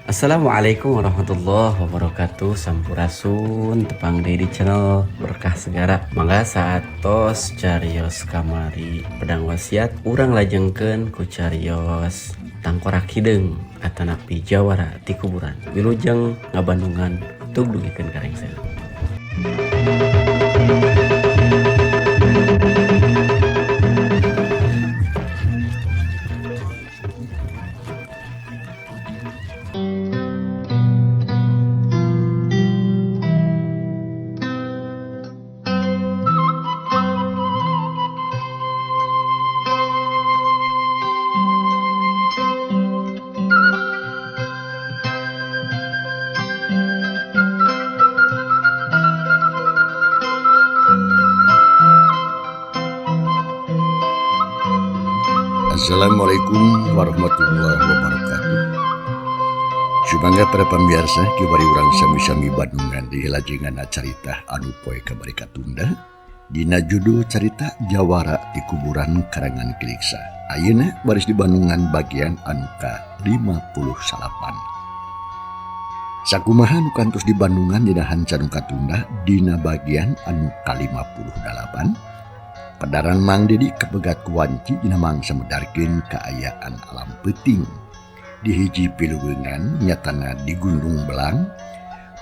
Assalamualaikum warahmatullahi wabarakatuh. Sampurasun, tepang deui di channel Berkah Segara. Mangga saatos carios kamari pedang wasiat, urang lajengkeun ku carios tangkorak hideung atanapi jawara ti kuburan. Wilujeng ngabandungan, tug dugikeun ka rengsena. Assalamualaikum warahmatullahi wabarakatuh. Sumangga para pamirsa, kiwari urang sami-sami bandungan di lajengan carita anu poe kamari katunda dina judul carita Jawara di Kuburan karangan Kiliksa. Ayeuna baris di bandungan bagian anu ka-58. Sakumaha nu kantos di bandungan dina hanca nu katunda dina bagian anu ka-58. Pedaran Mang Dedi kepegat kuwanci dina mangsa medarkeun kaayaan alam peuting di hiji piluweungan nyatana di Gunung Belang,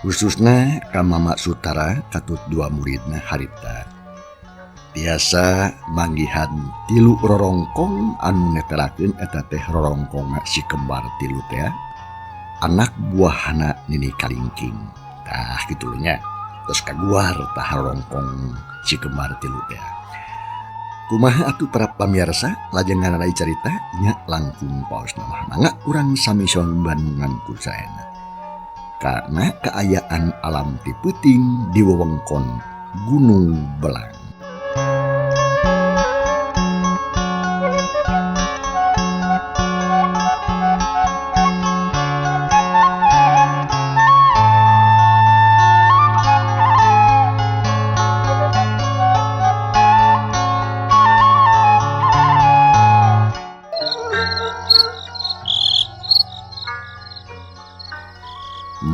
khususna ka Mama Sutara katut dua muridna harita tiasa manggihan tilu rorongkong anu netelakeun eta teh rorongkongna si kembar tilu teh anak buahana Nini Kalingking. Tah kitu nya terus kaguar tah rorongkong si kembar tilu teh. Kumaha atuh para pamirsa, lajengan aya carita nya langkung paos nama mangga urang sami bandungan ku saena. Karena kaayaan alam ti peuting di wewengkon Gunung Belang.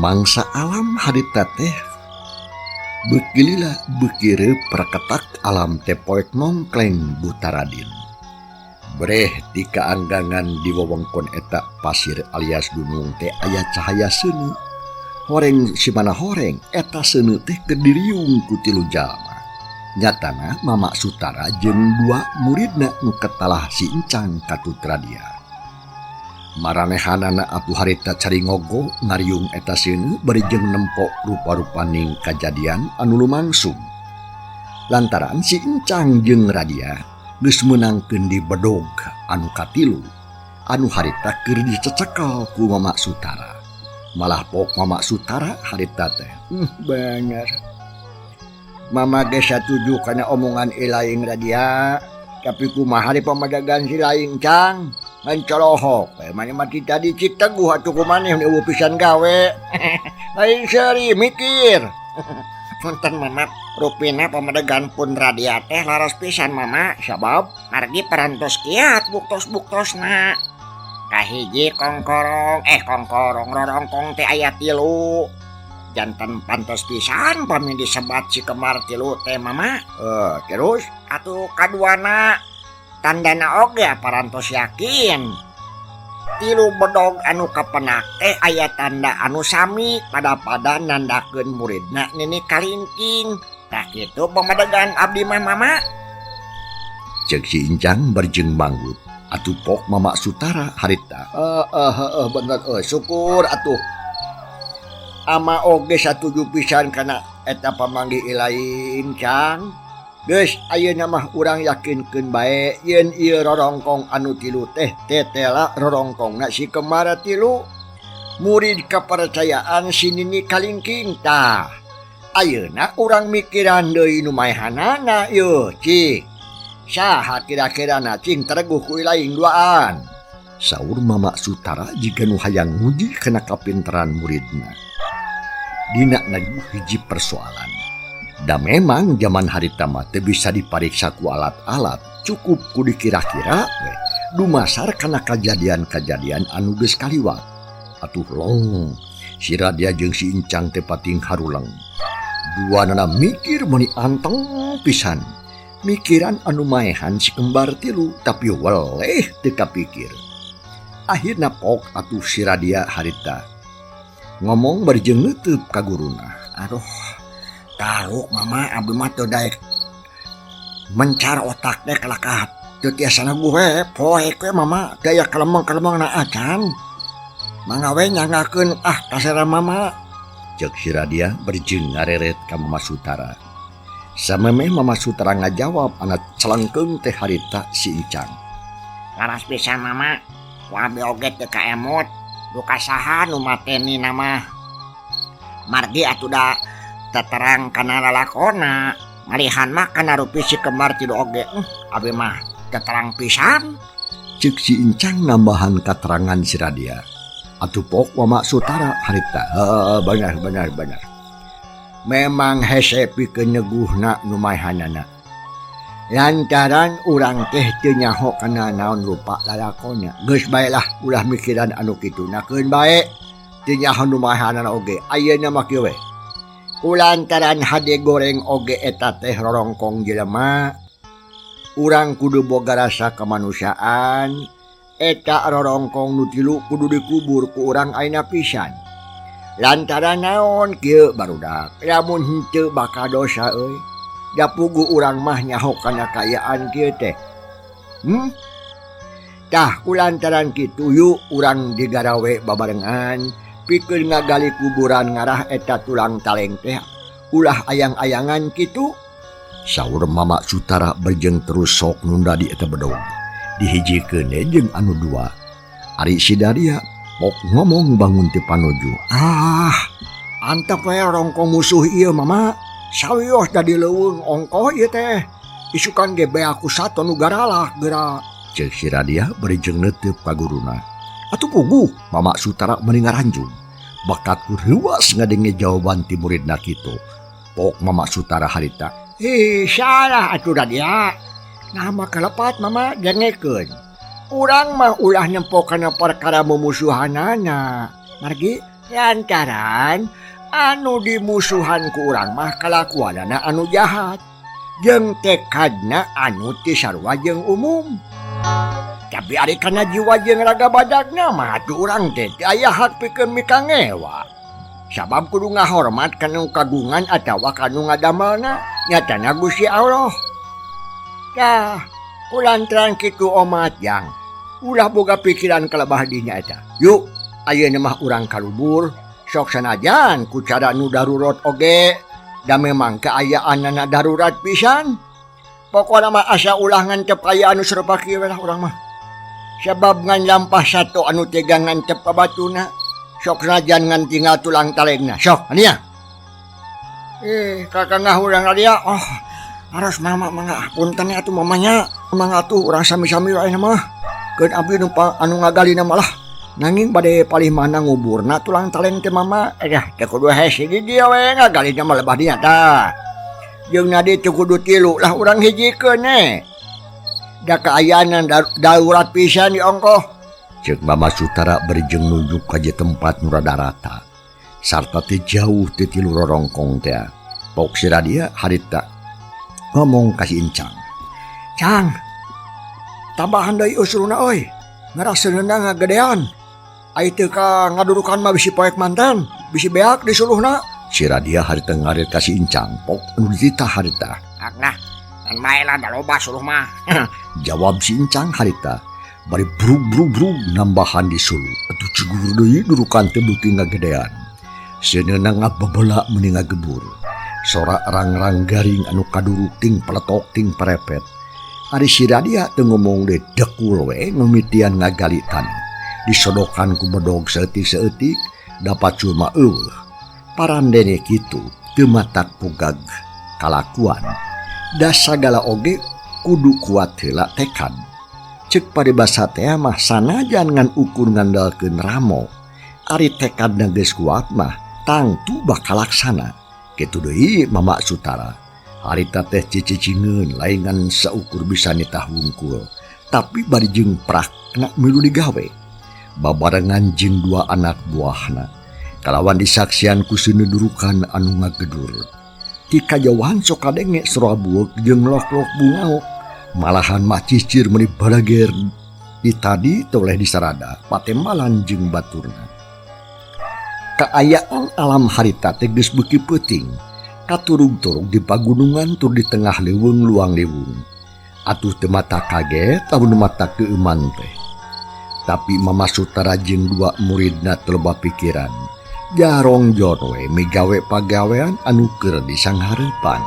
Mangsa alam harita teh beuki lila beuki reup praketak alam teh poek nongkleng butaradin. Breh di kaanggangan di wewengkon eta pasir alias gunung teh aya cahaya seuneu. Horeng simana horeng eta seuneu teh keur diriung ku tilu jalma. Nyatana Mama Sutara jeung dua muridna nu ketalah si Encang katut Radia. Maranehanana atuh harita cari ngogo ngariung eta seuneu bari jeung nempo rupa-rupaning kajadian anu lumangsung. Lantaran si Encang jeung Radia geus meunangkeun di bedog anu katilu anu harita keur dicecekel ku Mama Sutara. Malah pok Mama Sutara harita teh bener. Mama ge satuju kana omongan ilaing Radia, tapi kumaha di pamadagan si laing Cang? Ngan colohok, maneh mati tadi cik teguh atuh kumaneh eueuh pisan gawe. Lain seuri mikir. Punten Mama, rupina pamadegan pun Radia teh laras pisan Mama, sabab margi parantos kiat buktos-buktosna. Kahiji kongkorong, kongkorong rorongkong teh aya tilu. Janten pantos pisan pami disebat si kembar tilu teh Mama. Terus atuh kaduana tandana oge parantos yakin. Tilu bedog anu kapenak teh aya tanda anu sami pada-pada nandakeun muridna Nini Kalingking. Tah kitu pamadegan abdi mah Mama. Ceuk si Encang berjeng manggut. Atuh pok Mama Sutara harita. Bener syukur atuh. Ama oge satuju pisan kana eta pamanggih ilaing Cang. Geus ayeuna mah urang yakinkeun bae yen ieu rorongkong anu tilu teh tetela rorongkongna si kembar tilu murid kepercayaan si Nini Kalingking. Tah ayeuna urang mikiran deui nu maehanana yeuh cik. Saha kira-kirana cing tereguh ku ilaing duaan. Saur Mama Sutara jiga nu hayang nguji kana kapinteran muridna. Dina naguh hiji persoalan. Da memang zaman harita mah teu bisa dipariksa ku alat-alat, cukup ku dikira-kira we dumasar kana kajadian-kajadian anu geus kaliwat. Atuh long si Radia jeung si Incang teh pating harulang. Duanana mikir meuni anteng pisan. Mikiran anu maehan si kembar tilu tapi weleh teu kapikir. Akhirna pok atuh si Radia harita. Ngomong bari jeung neuteub ka guruna. Aduh, taluk mama abdi mah teu daek mencar otak teh kalakah teu tiasa gue poek we mama daya kalemeng-kalemengna acan. Mangga we nyanggakeun ah kasera mama. Ceuk si Radia bari jeung ngareret ka Mama Sutara. Samemeh Mama Sutara ngajawab anak celengkeung teh harita si Incang. Laras pisan mama, ku abdi oge teu kaemut. Duka saha nu mateni nama. Margi atuh da teterang kana lalakona. Malihan mah kana rupi si kembar tilu oge. Abdi mah teterang pisan. Ceuk si Incang nambahan katerangan si Radia. Atuh pok Mama Sutara harita. Heeh, benar benar benar. Memang hese pikeun neguhna nu maehanana. Lantaran urang teh teu nyaho kana naon rupa lalakona. Geus bae lah ulah mikiran anu kitu nakeun bae. Teu nyaho nu maehanana oge. Ayeuna mah kieu we. Kulantaran hade goreng oge eta teh rorongkong jelema. Urang kudu boga rasa kemanusiaan. Eta rorongkong nu tilu kudu dikubur ku urang ayeuna pisan. Lantaran naon kieu barudak, lamun henteu bakal dosa euy. Da puguh urang mah nyaho kana kaayaan kieu teh. Tah kulantaran kitu yuk urang digarawe babarengan pikeun ngagali kuburan ngarah eta tulang taleng teh ulah ayang-ayangan kitu. Saur Mama Sutara berjeng terus sok nunda di eta bedog. Dihijikeun jeung anu dua. Ari si Daria pok ngomong bangun ti panuju. Ah, antep we rongkong musuh ieu mama. Sawios da di leuweung ongkoh ieu teh. Isukan ge bea ku sato nu garalah geura. Ceuk si Radia bari jeung neuteub ka guruna. Atuh puguh Mama Sutara meni ngaranjung. Bakat ku reuas ngadenge jawaban ti muridna kitu. Pok Mama Sutara harita. Ih, salah atuh Radia. Nah mah kalepat mama dengekeun. Urang mah ulah nempo kana perkara mumusuhanana. Margi lantaran anu dimusuhan ku urang mah kalakuanana anu jahat. Jeung tekadna anu teu sarua jeung umum. Tapi ari kana jiwa jeung raga badagna mah atuh urang teh teu aya hak pikeun mikangewa. Sabab kudu ngahormat kana kagungan atawa kanu ngadamelna nyatana Gusti Allah. Tah, kulantaran kitu omat jang. Ulah boga pikiran kalebah dinya eta. Yuk, ayeuna mah urang kalubur, sok sanajan ku cara nu darurat oge, da memang kaayaanana darurat pisan. Pokona mah asa ulah ngantep aya anu sarupa kieu lah urang mah. Sabab ngan lampah sato anu tega ngantep ka batuna, sok sanajan ngan tinggal tulang talengna. Sok, ania. Kakak ngahurang dia. Oh, harus mama mangga punten atuh mamanya. Mangga atuh urang sami-sami wae mah. Keun abdi nu anu ngagalina malah nanging bade palih mana nguburna tulang taleng teh mama. Teh kudu hese di dieu we ngagalina mah lebah dinya tah. Jeung nadi teu kudu tilu lah urang hijikeun we. Da kaayaan darurat pisan di ongkoh. Ceuk Mama Sutara bari jeung nunjuk ka tempat nu rada rata. Sarta teu jauh ti tilu rorongkong teh. Pok si Radia harita ngomong ka si Incang. Cang, tambahan deui usulna euy. Ngaraseunna ngagedean. Ai teu ka ngadurukan mah bisi poek mantan, bisi beak disuluhna. Si Radia harita ngarit ka si Incang, pok anu dititah harita. Nah, ngan bae lah da loba suluh mah. Jawab si Incang harita. Bari brug brug brug nambahan disuluh. Atuh cegur deui durukan teh beuki ngagedean. Seuneuna ngabebela meuni ngagebur. Sora rang-rang garing anu kaduruk ting peletok ting perepet. Ari si Radia teu ngomong deui dekul we ngumitian ngagali taneuh. Disodokan ku bedog saeutik-saeutik dapat cuma eueuh. Parandene kitu teu matak pugag kalakuan. Da sagala oge kudu kuat heula tekad. Ceuk paribasa teh mah sanajan ngan ukur ngandalkeun ramo. Ari tekadna geus kuat mah tangtu bakal laksana. Kitu deui Mama Sutara. Harita teh cicicingeun lain ngan saukur bisa nitah wungkul, tapi bari jeung prakna milu digawe. Babarengan jeung dua anak buahna. Kalawan disaksian ku seuneu durukan anu ngagedur. Ti kajauhan sok kadenge sora bueuk jeung lok-lok bungaok. Malahan mah cicir meuni barager di tadi toleh disarada patembalan jeung baturna. Kaayaan alam harita teh geus beuki peuting. Katurug-turug di pagunungan tur di tengah leuweung luang leuweung. Atuh teu mata kaget lamun mata keuman teh. Tapi Mama Sutara jeung dua muridna teu loba pikiran. Jarong-jon we migawe pagawean anu keur disanghareupan.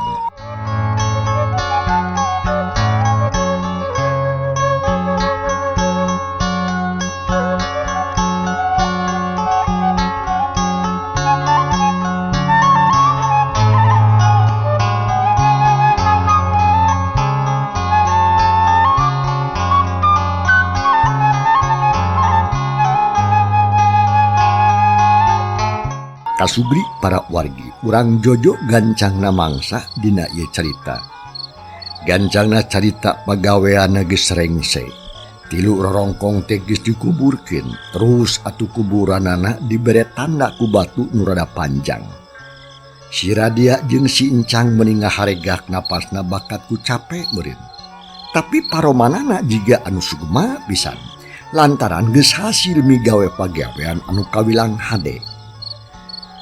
Kasubri para wargi urang jojo gancangna mangsa dina ieu carita. Gancangna carita pagaweanna geus rengse. Tilu rorongkong teh geus dikuburkeun, terus atuh kuburanana dibere tanda ku batu nu rada panjang. Si Radia jeung si Encang meuni ngaharegak napasna bakat ku cape meureun. Tapi paromanana jiga anu sugema pisan lantaran geus hasil migawe pagawean anu kawilang hade.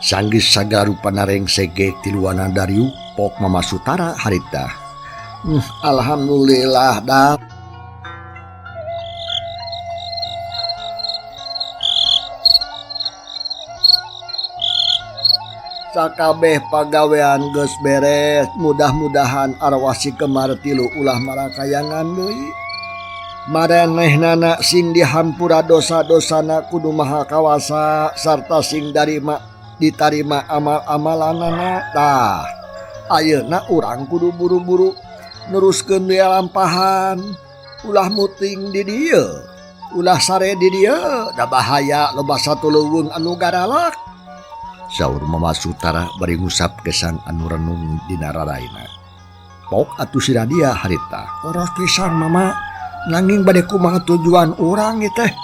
Sanggeus sagarupana rengse ge tiluana dariuk pok Mama Sutara harita. Alhamdulillah dah. Sakabeh pagawean geus beres, mudah-mudahan arwah si Kemar tilu ulah marakayangan deui. Marenehnana sing dihampura dosa-dosana kudu Maha Kawasa sarta sing darima ditarima amal-amalanana. Tah, ayeuna urang kudu buru-buru neruskeun deui lampahan, ulah muting di dieu, ulah sare di dieu, da bahaya loba satu leuweung anu garalak. Saur Mama Sutara bari ngusap kesang anu renung dina raraina. Pok atuh si Radia harita. Oros pisan Mama, nanging bade kumaha tujuan urang ieu teh?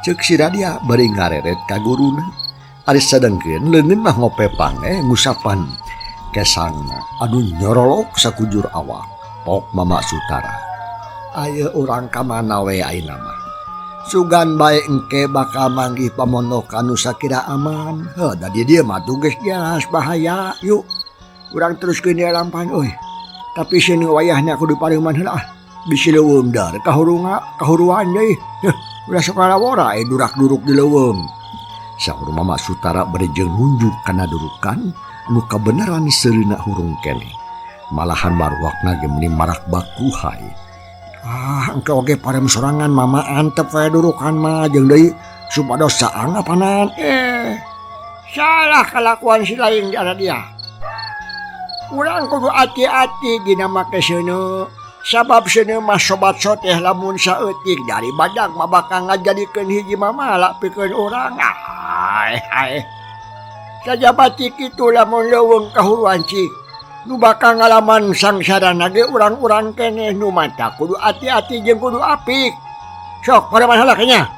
Ceuk si Radia bari ngareret ka guruna. Ari sadengkeun leungeun mah ngope pange ngusapan kesangna anu nyorolok sakujur awak. Pok Mama Sutara. Ayeuna urang ka mana we ayeuna mah? Sugan bae engke bakal manggih pamonok anu sakira aman. Heuh, da di dieu mah tuh geus jelas bahaya. Yuk, urang teruskeun ieu lampahan euy. Tapi sieun wayahna kudu pareuman heula ah. Bisi leuweung dar kahurunga, kahuruan deui. Heuh, ulah sok lalawora durak-duruk di leuweung. Saur Mama Sutara bari jeung nunjuk kana durukan nu kabeneran seureuna hurung keneh. Malahan maruakna ge meuni marak bakuhay. Ah, engke oge parem sorangan Mama antep we durukan mah jeung deui supados saang apanan. Salah kalakuan si lain di dia. Urang kudu ati-ati dina make seuneu. Sabab seuneu mah sobat soteh lamun saeutik dari badak mah bakal ngajadikeun hiji mamala pikeun urang. Ai ai. Sajabati kitu lamun leuweung kahuruan cik. Nu bakal ngalaman sangsarana ge urang-urang keneh nu mata kudu ati-ati jeung kudu apik. Sok pada masalah kayaknya.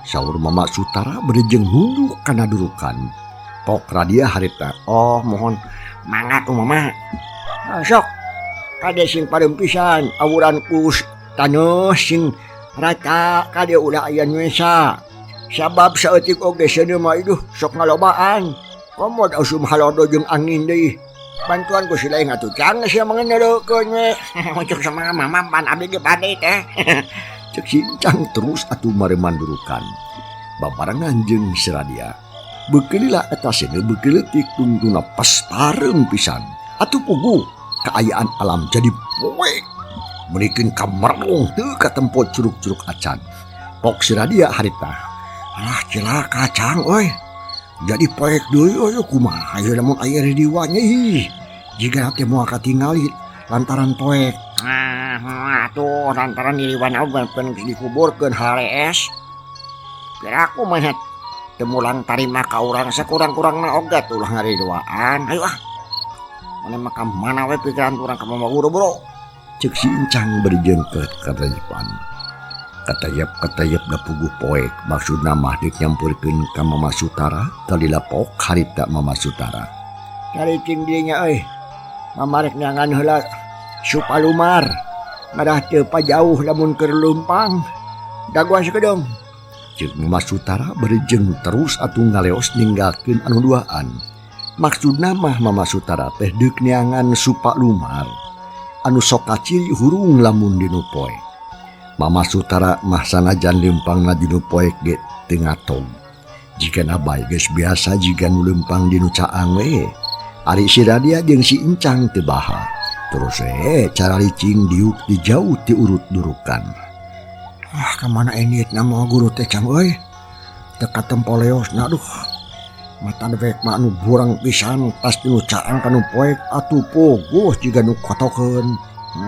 Saur Mama Sutara bari jeung nunduk kana durukan. Pok Radia harita. Oh mohon mangga tuh Mama. Nah, sok kade sing pareum pisan awuran kus taneuh sing rata kade ulah aya nu esa. Sabab saeutik oge seuneu mah iduh sok ngalobaan. Komod usum halodo jeung angin deui. Bantuan ku si lain atuh cang sia mengeneukeun we. Cek sama Mama pan abdi ge bade teh. Cek si Encang terus atuh mareman durukan. Babarengan jeung si Radia. Beukeulila eta seuneu beuki leutik tungtungna pas pareum pisan. Atuh puguh kaayaan alam jadi poek. Meunikeun kamerung teu katempo curug-curug acan. Pok si Radia harita. Alah cilaka cang euy. Jadi poek deui euy kumaha ieu lamun aya ridiwanya ih. Jiga teh moal katingali lantaran poek. Ah, atuh lantaran diriwan abang dikuburkeun harees. Kira aku mah teu mulang tarima ka urang sakurang-kurangna oge ulah ngariduaan. Ayo ah. Mana mah ka mana we pikiran urang ka mama guru bro. Ceuk si Encang bari jeung ka depan. Katayep-katayep da puguh poek maksudna mah deuk nyampeurkeun ka Mama Sutara talila pok harita Mama Sutara. Caricing dinya euy. Mama rek neangan heula Supalumar. Ngarah teu pajauh lamun keur leumpang. Dagoan sakedeung. Ceuk Mama Sutara bari jeung terus atuh ngaleos ninggalkeun anu duaan. Maksudna mah Mama Sutara teh deuk neangan Supalumar anu sok kaciri hurung lamun dinu poek. Mama Sutara mah sanajan leumpangna dinu poek ge teu ngatog. Jigana bae geus biasa jiga nu leumpang dinu caang we. Ari si Radia jeung si Encang teu baha. Terus we cara licing diuk di jauh ti urut durukan. Ah, kamana enitna mah guru teh cang euy. Teu katempo leosna aduh. Mata dewek mah anu burang pisan tas dinu caang ka nu poek atuh puguh jiga nu kotokeun.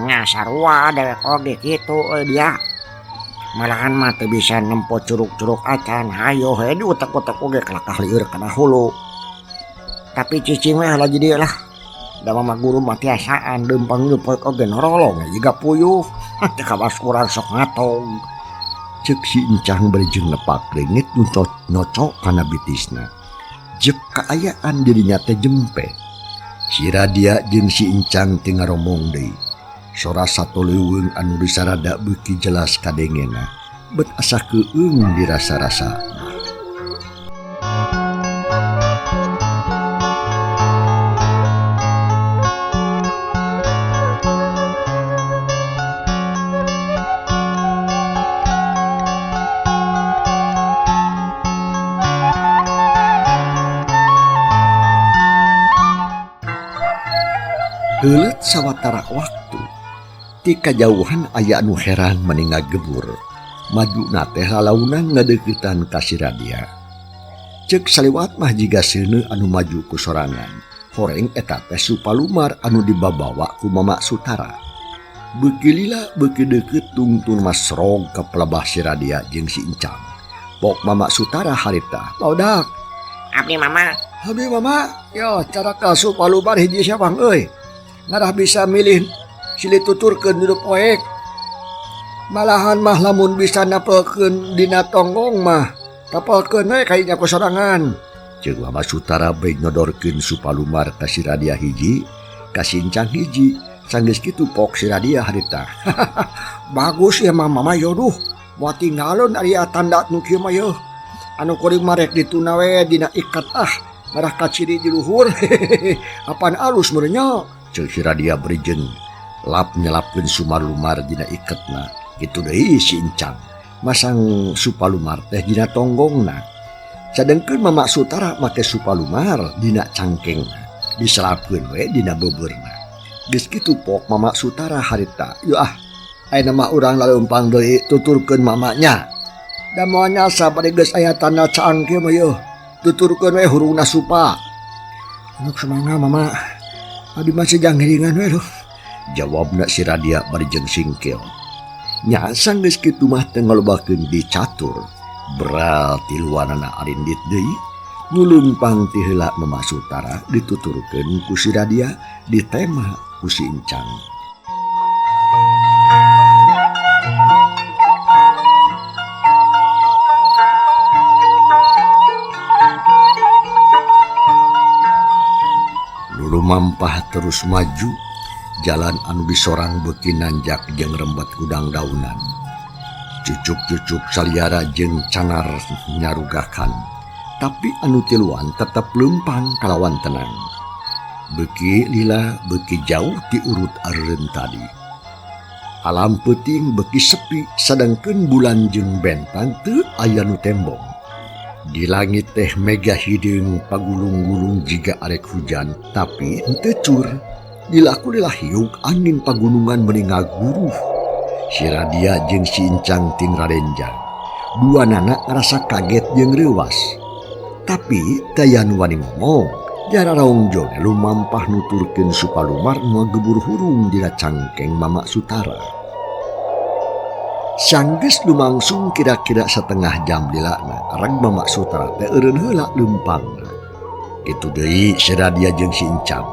Nya sarua dewek oge kitu euy dia. Malahan mah teu bisa nempo curug-curug acan hayo he diutek-utek oge kalakah lieur kana hulu. Tapi cicing we lagi dieu lah. Da mama guru mah tiasaan leumpang nu poek oge norolong jiga puyuh. Teu kawas urang sok ngatong. Ceuk si Encang bari jeung nepak leungit nu nyocok kana bitisna. Jep kaayaan dirinya teh jempe. Si Radia jeung si Encang teu ngaromong deui. Sora satoleuweung anu disarada beuki jelas kadengena. Bet asa keueung dirasa-rasa. Heuleut sawatara waktu ti kajauhan aya anu herang mani ngagebur. Majuna teh lalaunan ngadeuketan ka si Radia. Ceuk saliwat mah jiga seuneu anu maju ku sorangan. Horeng eta teh Supalumar anu dibabawa ku Mama Sutara. Beuki lila beuki deukeut tungtun masrog ka pelebah si Radia jeung si Encang. Pok Mama Sutara harita, "Baodak." Abdi Mama. Abdi Mama. Yo cara ka Supalumar hiji siapang euy. Ngarah bisa milih silih tuturkeun dinu poek. Malahan mah lamun bisa napelkeun dina tonggong mah tapelkeun we ka dinya ku sorangan. Ceuk Mama Sutara bari nyodorkeun Supalumar ka si Radia hiji, ka si Encang hiji. Sanggeus kitu pok si Radia harita. Bagus ya mama mah yo duh. Moal tinggalon ari tanda nu kieu mah yeuh. Anu kuring mah rek dituna we dina ikat ah ngarah kaciri di luhur. Apan alus meureun nya. Ceuk si Radia bari jeung lap nyelapkeun Sumalumar dina iketna. Kitu deui si Encang masang Supalumar teh dina tonggongna. Sadengkeun Mama Sutara make Supalumar dina cangkengna, diselapkeun we dina beubeurna. Geus kitu pok Mama Sutara harita, "Yeuh ah, ayeuna mah urang laleumpang deui tuturkeun mamanya." Da moal nyasa bari geus aya tanda caang kieu mah yeuh. Tuturkeun we hurungna supa. Nuk semanga mama. Abdi mah sejang hiringan we duh. Jawabna si Radia bari jeung singkil. Nya sanggeus kitu mah teu ngalobakeun dicatur. Beral tiluanana arindit deui. Nu leumpang ti heula Mama Sutara dituturkeun ku si Radia ditema ku si Encang. Lumampah terus maju, jalan anu disorang beuki nanjak jeung rembat gudang daunan. Cucuk-cucuk saliara jeung canar nyarugakan, tapi anu tiluan tetep leumpang kalawan tenang. Beuki lila beuki jauh ti urut areureun tadi. Alam peuting beuki sepi sadengkeun bulan jeung bentang teu aya nu tembong. Di langit teh mega hideung pagulung-gulung jiga arek hujan, tapi henteu cur. Dilaku-lila hiuk angin pagunungan meni ngaguruh. Si Radia jeung si Encang ting rarenjang. Dua nana ngarasa kaget jeung reuwas. Tapi taya nu wani ngomong, jara raongjol lumampah nuturkeun Supalumar nu ngagebur hurung dina cangkeng Mama Sutara. Sanggeus lumangsung kira-kira setengah jam lilana, reg Mama Sutara teh eureun heula leumpangna. Kitu deui si Radia jeung si Encang.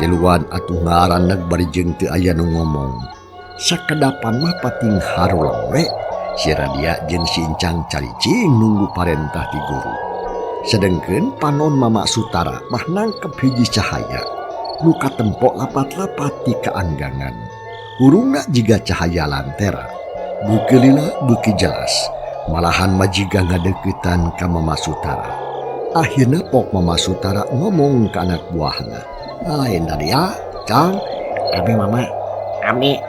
Tiluan atuh ngaraneg bari jeung teu aya nu ngomong. Sakedapan mah pating haruleng we, Si Radia jeung si Incang caricing nunggu parentah ti guru. Sedengkeun panon Mama Sutara mah nangkep hiji cahaya nu katempo lapat-lapat ti kaanggangan. Hurungna jiga cahaya lantera. Beuki lila beuki jelas. Malahan majiga ngadeuketan ka Mama Sutara. Akhirna pok Mama Sutara ngomong ka anak buahna. Lain Radia, Cang, abi Mama, abi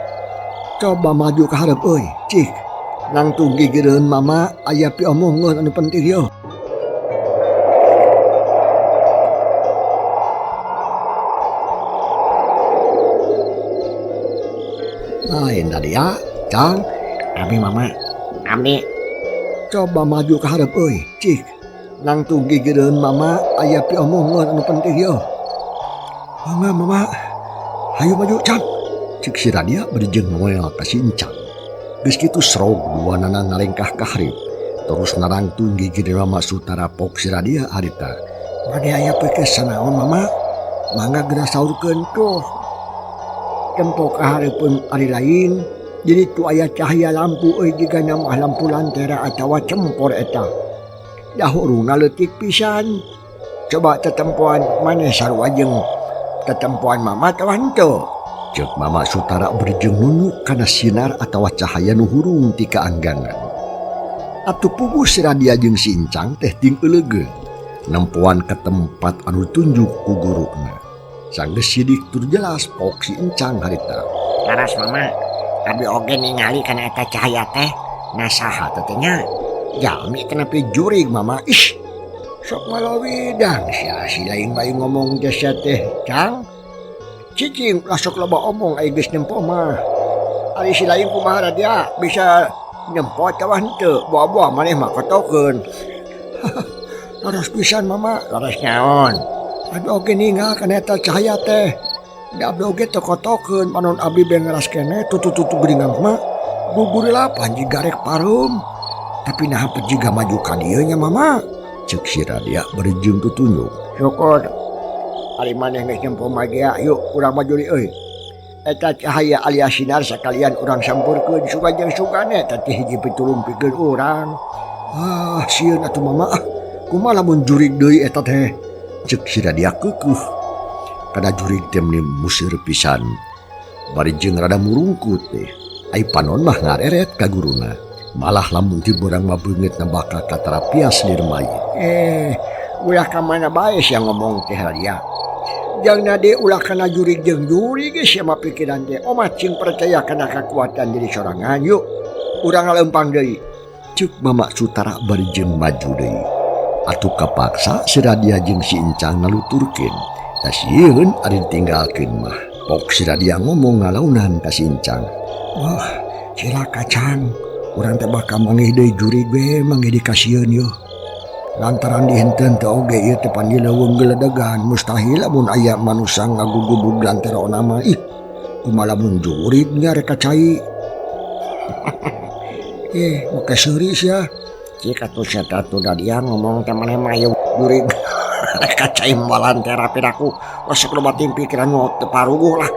coba maju ka hareup euy, cik. Nangtung gigireun Mama aya piomongeun anu penting yeuh. Lain Radia, Cang, abi Mama, abi coba maju ka hareup euy, cik. Nangtung gigireun Mama aya piomongeun anu penting yeuh. Mangga Mama, hayu maju Cang. Cik si Radia bari jeung ngoel ka si Incang. Geus kitu serog duanana ngalengkah ka hareup. Terus narangtung gigireun Mama Sutara pok si Radia harita. Bade aya pikeun sanaon Mama? Mangga geura saurkeun tuh. Tempo ka hareupeun ari lain, jadi tu aya cahaya lampu euy jiga mah lampu lantera atawa cempor eta. Dah hurungna leutik pisan. Coba tetempoan maneh sarua jeung tetempoan Mama atawa henteu. Ceuk Mama Sutara bari jeung nunjuk kana sinar atawa cahaya nu hurung ti kaanggangan. Atuh puguh si Radia jeung si Incang teh ting euleugeun nempoan ka tempat anu ditunjuk ku guruna. Sanggeus sidik tur jelas pok si Incang harita. Laras Mama, abi oge ningali kana eta cahaya teh. Nah saha teh nya? Jalmi teh jurig Mama. Ih, sok malawidang sia si lain bae ngomong teh sia teh, Cang. Cicing ulah sok loba omong ai geus nempo mah. Ari si lain kumaha Radia bisa nempo atawa henteu, buah-buah maneh mah kotokeun. Laras pisan Mama, laras naon? Abi oge ninggal kana eta cahaya teh. Da abdi oge teu kotokeun panon abdi beh ngaras keneh tutu-tutu geuningan mah. Gugurilapan jiga rek pareum. Tapi naha jiga maju ka dieu nya Mama? Ceuk si Radia bari jeung tutunjuk. Syukur. Ari maneh geus nempo mah ge yuk urang maju deui euy. Eta cahaya alias sinar sakalian urang sampurkeun sugan jeung sugane eta teh hiji pitulung pikeun urang. Ah, sieun atuh Mama ah. Kumaha lamun jurig deui eta teh? Ceuk si Radia keukeuh. Kada jurig teh meni museur pisan. Bari jeung rada murungkut teh. Ai panon mah ngareret ka guruna. Malah lamun ti beurang mah beungeutna bakal katarapias lir mayit. Ulah ka mana bae sia ngomong teh Radia. Jang nade ulah kana jurig jeung jurig geus sia mah pikiran teh. Omah cing percaya kana kakuatan diri sorangan yuk. Urang ngalempang deui. Ceuk Mama Sutara bari jeung maju deui. Atuh kapaksa si Radia jeung si Incang ngaluturkeun. Da sieun ari ditinggalkeun mah. Pok si Radia ngomong ngalaunan ka si Incang. Wah, cilaka Cang. Urang teh bakal manggih deui jurig we manggih dikasieun yeuh. Lantaran dihenteun teh oge ieu teh pan di leuweung geledegan mustahil lamun aya manusa ngagugubug lantera mah. Ih, kumaha lamun jurig nya rek cai. Make seuri sia. Cik atuh sia teh atuh da dia ngomong teh maneh mah ieu jurig. Rek cai moal lantera piraku. Sok loba ting pikiran nu teu paruguh lah.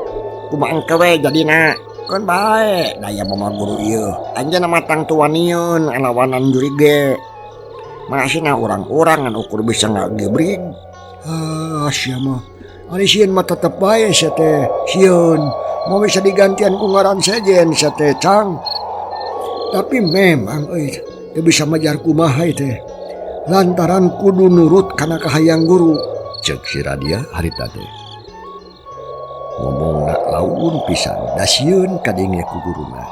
Kumaha engke we jadina. Keun bae daya mama guru ieu. Anjeunna mah tangtuanieun ngalawanan jurig ge. Masina urang-urang ngan ukur bisa ngagebrig. Ah, sia mah. Ari sieun mah tetep bae sia teh. Sieun mau bisa digantian ku ngaran sejen sia teh, Cang. Tapi memang euy teu bisa majar kumaha teh. Lantaran kudu nurut kana kahayang guru. Ceuk si Radia harita teh. Ngomongna laun pisan da sieun kadenge ku guruna.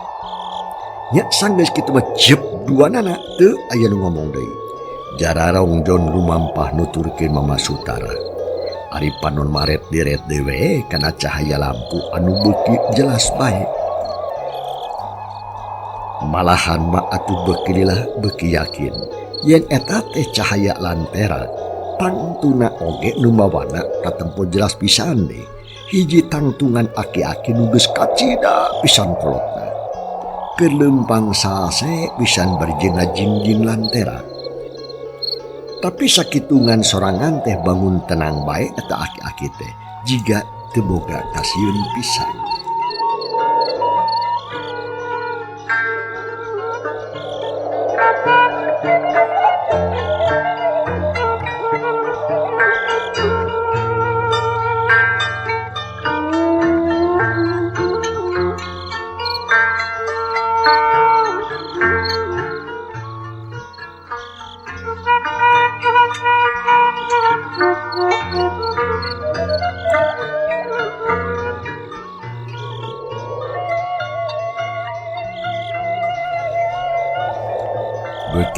Nya sanggeus kitu mah jep duanana teu aya nu ngomong deui. Jararong jon lumampah nuturkeun Mama Sutara. Ari panon maret diret dewe kana cahaya lampu anu beuki jelas bae. Malahan mah atuh beuki lila beuki yakin yen eta teh cahaya lantera. Tangtuna oge nu mawana katempo jelas pisan deh. Hiji tangtungan aki-aki nu geus kacida pisan kolotna. Keur leumpang salse pisan bari jeung ngajingjing lantera. Tapi sakitungan sorangan teh bangun tenang bae eta aki-aki teh jiga teu boga kasieun pisan.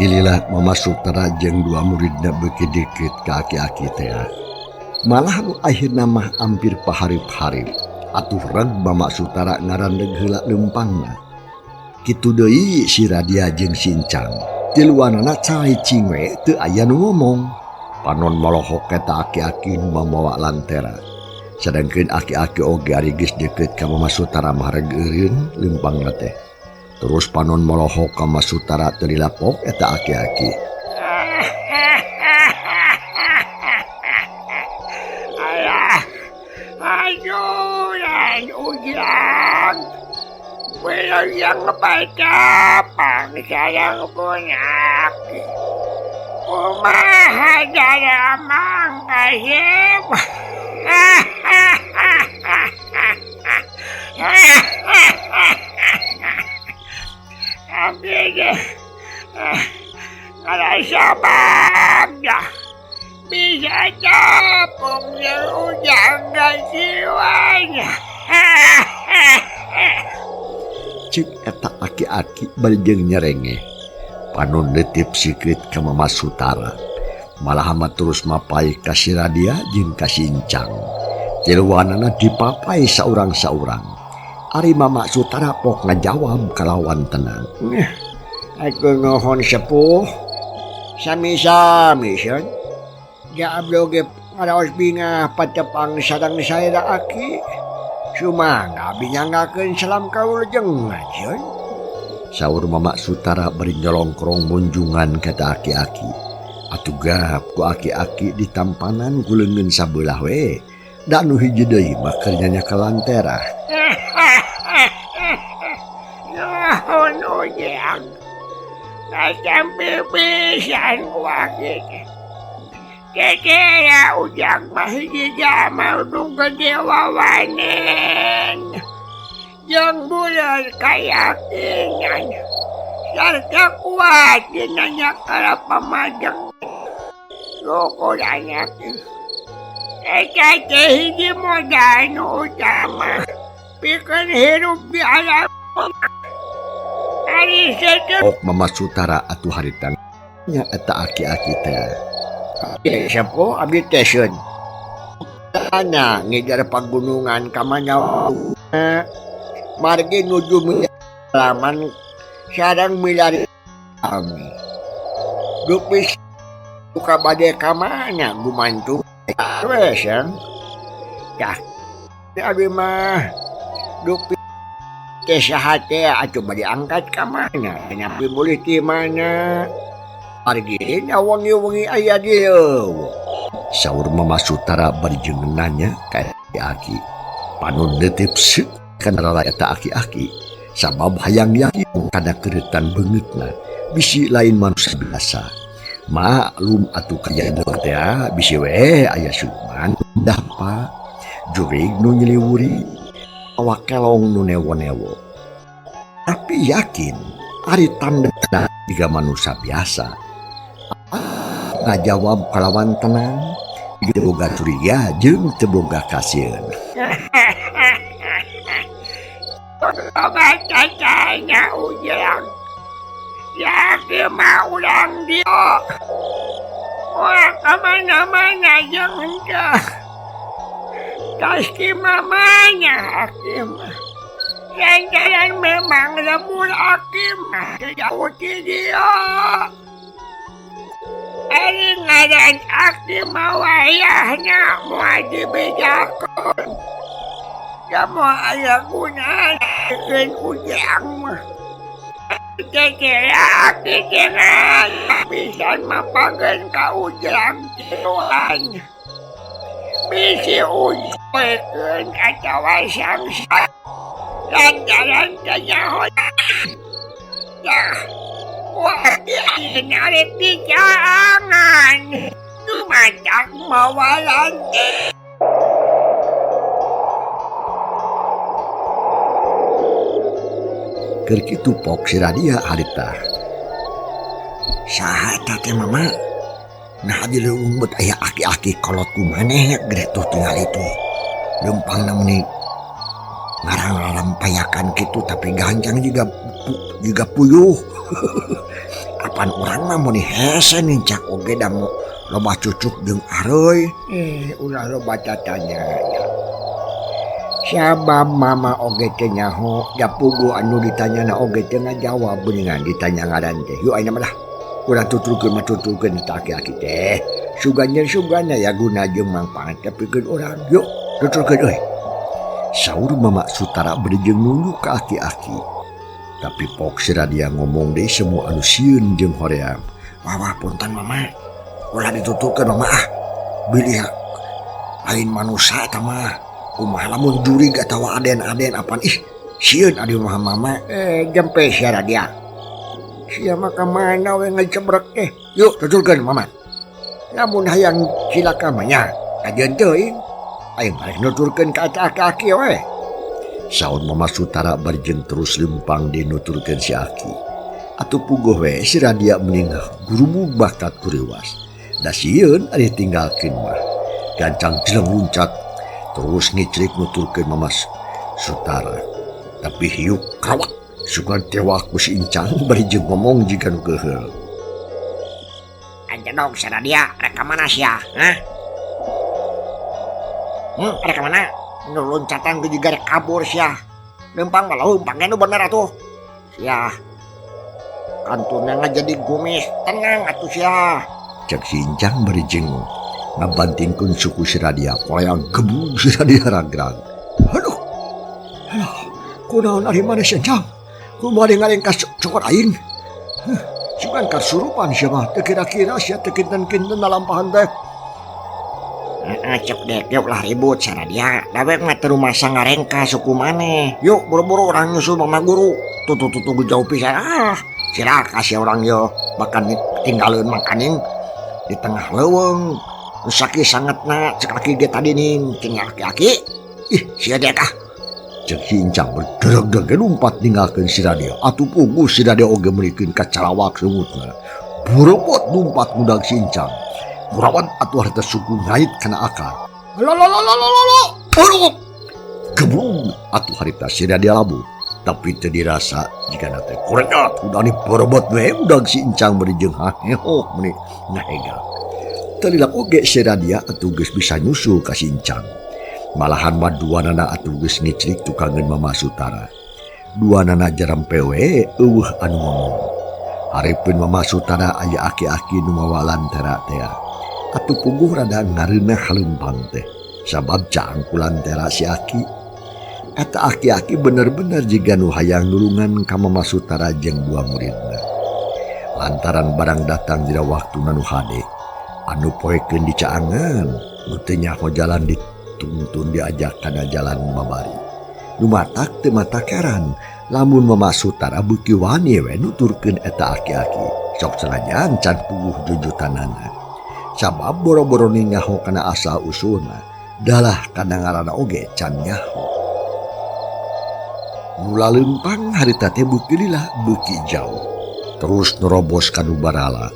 Beuki lila Mama Sutara jeung dua muridna beuki deukeut ka aki-aki teh. Malah nu akhirna mah ampir paharip-harip. Atuh reg Mama Sutara ngarandeg heula leumpangna. Kitu deui si Radia jeung si Encang. Tiluanana cai cing we teu aya nu ngomong. Panon molohok eta aki-aki nu mamawa lantera. Sedangkeun aki-aki oge ari geus deukeut ka Mama Sutara mah reg eureun leumpangna teh. Terus panon molohok ka Mama Sutara teu dilapok eta aki-aki. Alah, aduh, dan ujang. Wilujeng patapang sareng pun aki. Kumaha daramang kasep. Abdi ge ngarasa bagja bisa tepung jeung ujang gajiwanya. Cek eta aki-aki bari jeung nyerengeh. Panon neutip sikeut ka Mama Sutara. Malah mah terus mapai ka si Radia jeung ka si Encang. Tiluanana dipapai saurang-saurang. Ari Mama Sutara pok ngajawab kalawan tenang. Aku nuhun sepuh. Sami-sami seun. Ja abdi oge ngaraos bingah patepang sareng saera aki. Sumangga binyangakeun salam kawilujengan seun. Saur Mama Sutara bari nyolongkrong munjungan ka aki-aki. Atuh gap ku aki-aki ditampanan ku leungeun sabelah we. Da nu hiji deui mah keur nyanya ka lantera. Nuhun ujang. Kasampi pisan ku aki teh. Kekera ujang mah hiji jalma nu gede wawanen. Jeung buleud kayakinan. Sarta kuat dina nyakala pamajeng. Syukur anak. Eta teh hiji modal nu utama. Pikeun hirup di alam. Ari setu. Ok Mama Sutara atuh harita nya eta aki-aki teh. Sepuh abdi teh seun. Ana ngejar pagunungan ka mana margi nuju halaman sareng milari kami. Dupis buka bade ka mana gumantung we seun. Tah abdi mah dupi teh saha teh atuh bade angkat ka mana nyapi mulih ti mana. Margi nya wengi-wengi aya di leuweung. Saur Mama Sutara bari jeung nanya ka aki-aki. Panon neutip seut kana rara eta aki-aki. Sabab hayang yakin kana keureutan beungeutna bisi lain manusia biasa. Maklum atuh kajadian teh bisi we aya siluman dah pa jurig nu nyiliwuri awak kelong nu newo-newo. Tapi yakin ari tanda tiga manusia biasa. Ngajawab kalawan tenang, teu boga curiga jeung teu boga kasieun. Obat cacanya ujang. Yakin mah urang dia. Wah, kemana-mana jeung henteu. Tas ki mamanya hakim. Lantaran memang lembur hakim mah jauh ti dia. Ari ngaran aki mah wayahna moal dibejakeun. Da moal aya gunana jeung ujang mah. Kekera aki teh pisan mapageun ka ujang tiluan. Bisi ujang atawa sangsara. Lantaran teh nyaho. Tah, wah, narik di jangan. Dumatak mawalan. Keur kitu pok si Radia harita. Saha eta teh Mama? Nah di leuweung bet aya aki-aki kolot ku maneh gede tuh tingali tuh. Leumpangna meuni ngarang lalampayakan kitu tapi gancang juga puyuh. Apan urang mah mun hese nincak oge da loba cucuk jeung areuy. Ulah loba tatanya. Sabab mama oge teh nyaho japugu anu ditanyana oge teh ngajawab beuningan ditanya ngaran teh. Yuk ayeuna mah lah. Urang tuturkeun mah tuturkeun eta aki-aki teh. Sugan jeung sugana ya guna jeung mangpaat teh pikeun urang. Yuk tuturkeun euy. Saur Mama Sutara bari jeung nunjuk ka aki-aki. Tapi pok si Radia ngomong deui semua anu sieun jeung hoream. Wah wah punten mama. Ulah dituturkeun mama ah. Bilih lain manusia eta mah. Kumaha lamun jurig atawa aden-aden apan ih sieun adi mah mama. Jempe sia Radia. Sia mah ka mana we ngecebrek teh. Yuk tuturkeun mama. Lamun hayang cilaka mah nya kajeun teuing. Aing balik nuturkeun ka eta aki-aki we. Saur Mama Sutara bari jeung terus lempang dinuturkeun si aki. Atuh puguh we si Radia meningah gurubug bakat kuriwas. Da sieun ari tinggalkeun mah. Gancang jeleng luncat terus ngicrik nuturkeun Mama Sutara. Tapi hiuk kawak sugan tewak ku si Incang bari jeung ngomong jiga nu geuheul. Anjedog si Radia rek ka mana sia? Hah? Rek ka mana? Nu loncatan ge jiga rek kabur sia. Lempang mah leumpang nu bener atuh. Sia. Kantuna ngajadi gumis, tenang atuh sia. Cek si Incang bari jeung ngabantingkeun suku si Radia, koleang gebug si Radia ragrag. Aduh. Aduh, kunaon ari maneh si Incang? Kumaha ngarengkas cokot aing? Huh, sugan kasurupan sia mah, teu kira-kira sia teu kinten-kinten nalampahan teh. Heeh, cek dek, yuk lah ribut si Radia. Dawek mah teu rumasa ngarengkas suku maneh. Yuk buru-buru urang nyusul mama guru. Tuh tuh tuh tuh jauh pisan. Ah, cilaka sia urang yo. Bahkan tinggalin makaning di tengah leuweung. Nu sakit sangatna cek aki ge tadi ning tinggal aki-aki. Ih, sia dek ah. Cek si Incang berdereg-dereg lumpat ninggalkeun si Radia. Atuh puguh si Radia oge meurikeun ka calawak sungutna. Burebot lumpat ngudag si Incang. Kurawan atuh harita suku ngait kana akar. Lalalalalalala. Aduh. Geblung atuh harita si Radia labuh. Tapi teu dirasa jigana teh koreat udah ni berebot we udag si Incang bari jeung haheho meuni ngahega. Teu lilap oge si Radia atuh geus bisa nyusul ka si Incang. Malahan mah duanana atuh geus ngicrik tukangeun Mama Sutara. Duanana jarampe we eueuh anu ngomong. Hareupeun Mama Sutara aya aki-aki nu mawa lantera teh. Atuh puguh rada ngareunah haleumpang teh. Sabab caang ku lantera si aki. Eta aki-aki bener-bener jiga nu hayang nulungan ka Mama Sutara jeung dua muridna. Lantaran barang datang dina waktuna nu hade, anu poekeun dicaangan, nu teu nyaho jalan dituntun diajak kana jalan babari. Nu matak teu matakaran, lamun Mama Sutara beuki wani we nuturkeun eta aki-aki. Sok sanajan can puguh jujutanana. Sabab boro-boro nyaho kana asal usulna, dalah kana ngaranna oge can nyaho. Mula leumpang harita teh beuki lila beuki jauh. Terus nerobos ka nu barala.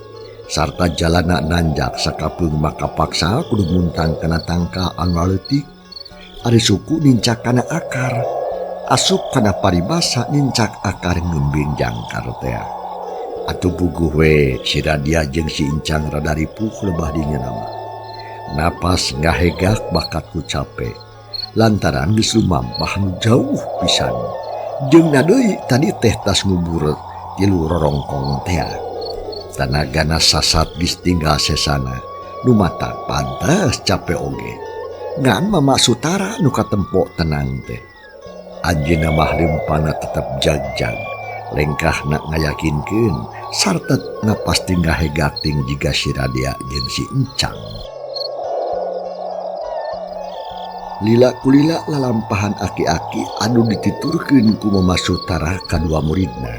Sarta jalana nanjak sakapeung maka paksa kudu muntang kana tangkal anu leutik. Ari suku nincak kana akar. Asup kana paribasa nincak akar ngeumbing jangkar teh. Atuh puguh we si Radia jeung si Incang rada ripuh lebah dinya mah. Napas ngahegak bakat ku cape. Lantaran geus lumampah nu jauh pisan. Jeung na deui tadi teh tas ngubur tilu rorongkong teh. Tanagana sasat geus tinggal sesana. Nu matak pantes cape oge. Ngan Mama Sutara nu katempo tenang teh. Anjeunna mah leumpangna tetep jagjag. Lengkahna ngayakinkeun sarta napas tinggal hegating jiga si Radia jeung si Incang. Lila kulila lalampahan aki-aki anu dituturkeun ku Mama Sutara ka dua muridna.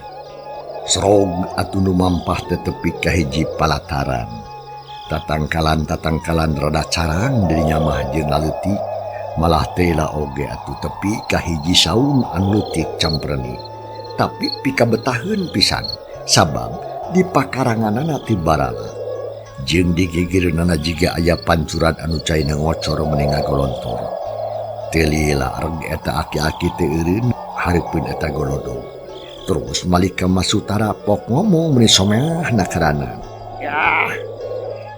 Serog atuh nu mampah teh tepi ka hiji palataran. Tatangkalan-tatangkalan rada carang dirinya mah jeung laleutik. Malah teh oge atuh tepi ka hiji saung anu leutik campreni. Tapi pikabetaheun pisan sabab di pakaranganana ti barala. Jeung digigireunana jiga aya pancuran anu caina ngocor meni ngagolontor. Teu lila reg eta aki-aki teh eureun hareupeun eta golodog. Terus Malika Masutara pok ngomong meni someah na karana. Ya,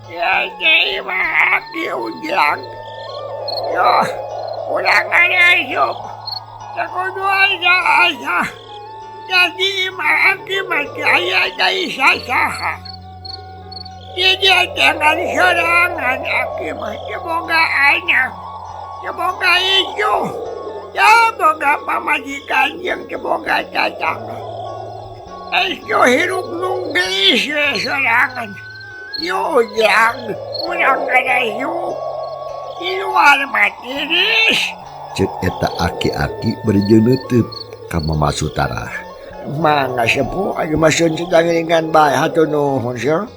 ya mah aki ujang. Ya, urang asup. Sakudu asa-asa. Jadi mah aki mah aya deui sasaha. Jadi jangan sorangan aki mah teu boga anak, teu boga incu, teu boga pamajikan jeung teu boga tatangga. Estu hirup nunggelis we sorangan. Yu ujang urang asup. Di luar mah tiris. Ceuk eta aki-aki bari jeung neuteup ka Mama Sutara. Mangga sepuh aya mah seun sadangiringan bae hatur nuhun sia.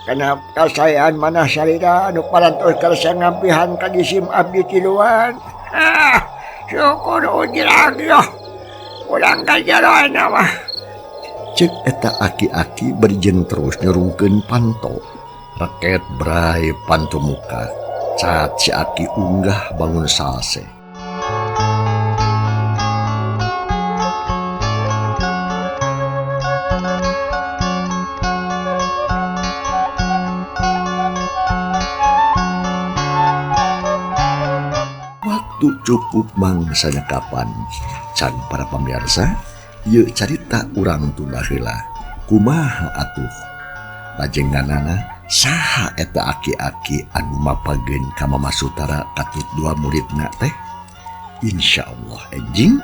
Kana kasayaan manah salira anu parantos karsa ngampihan ka jisim abdi tiluan. Ah, syukur ujang yoh. Urang ka jarona mah. Ceuk eta aki-aki bari jeung terus nyurungkeun panto. Reket brai panto muka. Cat si aki unggah bangun salse. Waktu cukup mangsanya kapan can para pemirsa ieu carita urang tunda heula kumaha atuh lajenganana saha eta aki-aki anu mapageun ka Mama Sutara katut dua muridna teh. Insyaallah enjing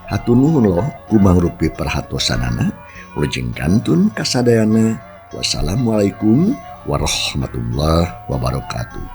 hatur nuhun loh kumangrupi perhatosanana wilujeng kantun kasadayana. Wassalamualaikum warahmatullahi wabarakatuh.